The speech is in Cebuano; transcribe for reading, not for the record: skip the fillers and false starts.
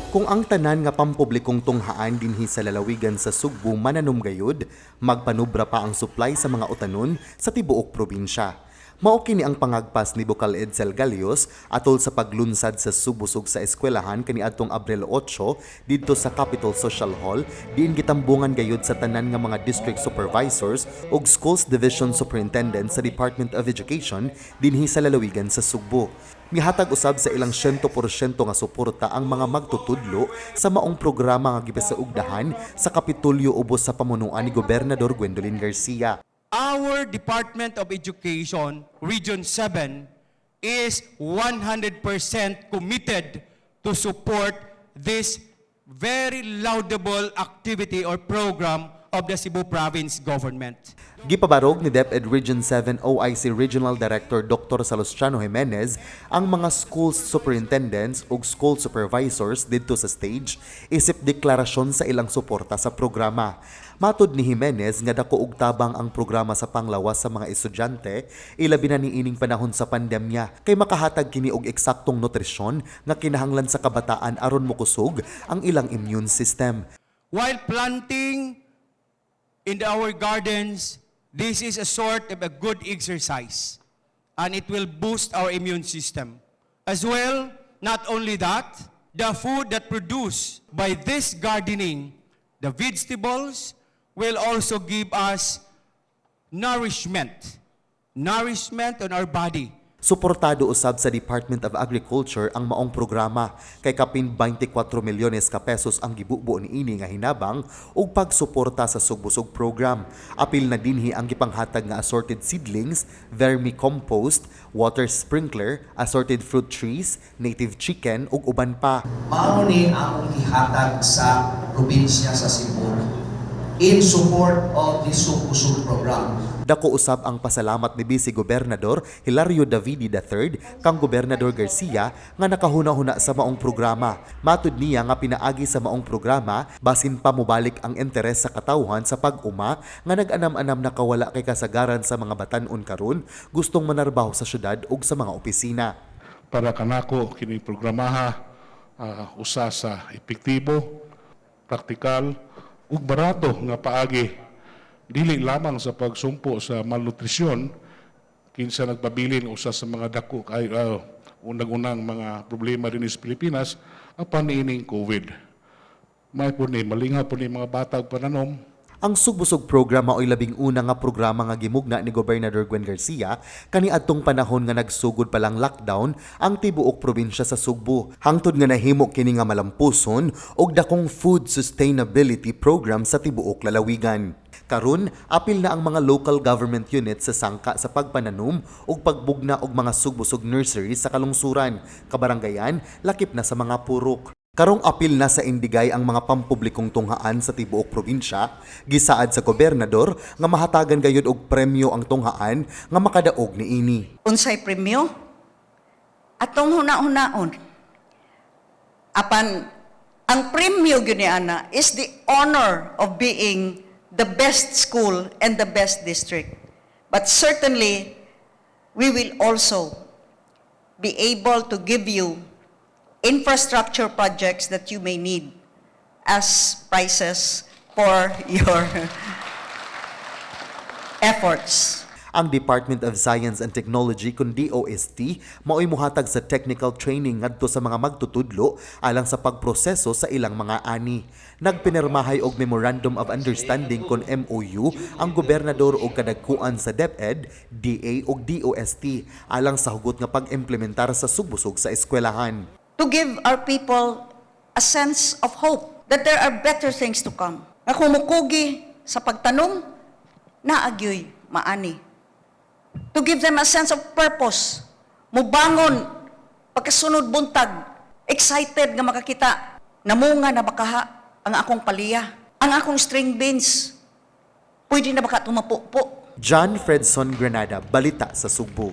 Kung ang tanan nga pampublikong tunghaan dinhi sa lalawigan sa Sugbo mananom gayud, magpanubra pa ang supply sa mga utanon sa tibuok probinsya. Mao kini ang pangagpas ni Bukal Edsel Galios atol sa paglunsad sa Sugbusog sa Eskwelahan kaniadtong Abril 8 didto sa Capitol Social Hall, diin gitambungan gayud sa tanan nga mga district supervisors ug schools division superintendent sa Department of Education dinhi sa lalawigan sa Sugbo. Mihatag usab sa ilang 100% nga suporta ang mga magtutudlo sa maong programa nga gipasaugdahan sa Kapitolyo ubos sa pamunuan ni Gobernador Gwendolyn Garcia. Our Department of Education, Region 7, is 100% committed to support this very laudable activity or program of the Cebu Province Government. Gipabarog ni DepEd Region 7 OIC Regional Director Dr. Salustiano Jimenez ang mga school superintendents ug school supervisors didto sa stage isip deklarasyon sa ilang suporta sa programa. Matud ni Jimenez nga dako og tabang ang programa sa panglawas sa mga estudyante, ilabi na niining panahon sa pandemya, kay makahatag kini og eksaktong nutrisyon nga kinahanglan sa kabataan aron mokusog ang ilang immune system. While planting in our gardens, this is a sort of a good exercise and it will boost our immune system. As well, not only that, the food that produced by this gardening, the vegetables, will also give us nourishment. Nourishment on our body. Suportado usab sa Department of Agriculture ang maong programa kay kapin 24 milyones ka pesos ang gibubo niini nga hinabang ug pagsuporta sa Sugbusog program. Apil na dinhi ang gipanghatag nga assorted seedlings, vermicompost, water sprinkler, assorted fruit trees, native chicken ug uban pa. Mao ni among gihatag sa probinsya sa Cebu in support of the Sugbusog program. Dako usab ang pasalamat ni Vice Gobernador Hilario Davide III kang Gobernador Garcia nga nakahuna-huna sa maong programa. Matud niya nga pinaagi sa maong programa, basin pa mobalik ang interes sa katawhan sa pag-uma nga nag-anam-anam na kawala kay kasagaran sa mga batan-on karon gustong manarbaho sa syudad ug sa mga opisina. Para kanako, kini programaha usa sa epektibo, praktikal ug barato nga paagi dili lamang sa pagsumpo sa malnutrisyon, kinsa nagpabilin usa sa mga dako kay unang-unang mga problema din sa Pilipinas apan niining COVID. May po ni malingaw po ni mga bata og pananom. Ang Sugbusog program mao'y 11 nga programa nga gimugna ni Gobernador Gwen Garcia kaniadtong panahon nga nagsugod pa lang lockdown ang tibuok probinsya sa Sugbo. Hangtod nga nahimo kini nga malampuson og dakong food sustainability program sa tibuok lalawigan. Karon, apil na ang mga local government units sa sangka sa pagpananom ug pagbugna og mga Sugbusog nursery sa kalungsuran, kabaranggayan, lakip na sa mga purok. Karong apil na sa Indigay ang mga pampublikong tunghaan sa tibuok probinsya, gisaad sa gobernador nga mahatagan gayud og premyo ang tunghaan nga makadaog niini. Unsay premyo? Atong huna-hunaon. Apan ang premyo gyud ni ana is the honor of being the best school and the best district. But certainly we will also be able to give you infrastructure projects that you may need as prizes for your efforts. Ang Department of Science and Technology kun DOST mao'y muhatag sa technical training ngadto sa mga magtutudlo alang sa pagproseso sa ilang mga ani. Nagpinirmahay og Memorandum of Understanding kon MOU ang gobernador og kadagkuan sa DepEd, DA ug DOST alang sa hugot nga pag-implementar sa Sugbusog sa Eskwelahan. To give our people a sense of hope that there are better things to come. Nga kung mukugi sa pagtanom, naa gyoy maani. To give them a sense of purpose. Mubangon, pagkasunod buntag, excited nga makakita, namunga na ba kaha ang akong palya, ang akong string beans, pwede na ba ka tumapo po? John Fredson Granada, Balita sa Sugbo.